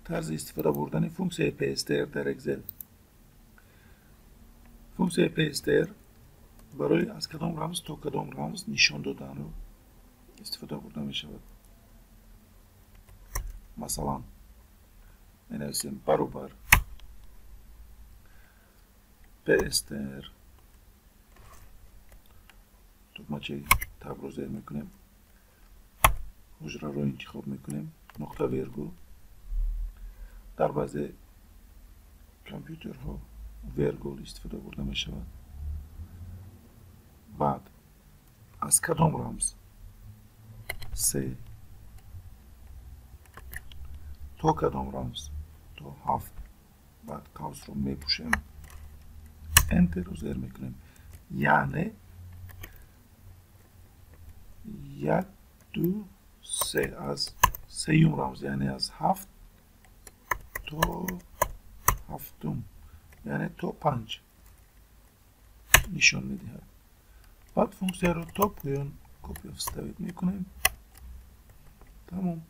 Тарзи истифода бурдани функсияи PSTR дар Excel. Функсияи PSTR барои аз кадом рамз то кадом рамз нишон доданро истифода бурда мешавад. Масалан, менависем баробар PSTR, тугмачаи Tab ро зер мекунем, ҳуҷраро интихоб мекунем, нуқта вергул. Дар баъзе компютерҳо вергул истифода бурда мешавад. Баъд аз кадом рамз? Се. То кадом рамз? То ҳафт. Баъд қавсро мепӯшем, Enter ро зер мекунем, яъне як, ду, се, аз сеюм рамз, яъне аз ҳафт то ҳафтум, яъне то панҷ нишон медиҳад. Баъд функсияро то поён копия вставить мекунем. Тамом.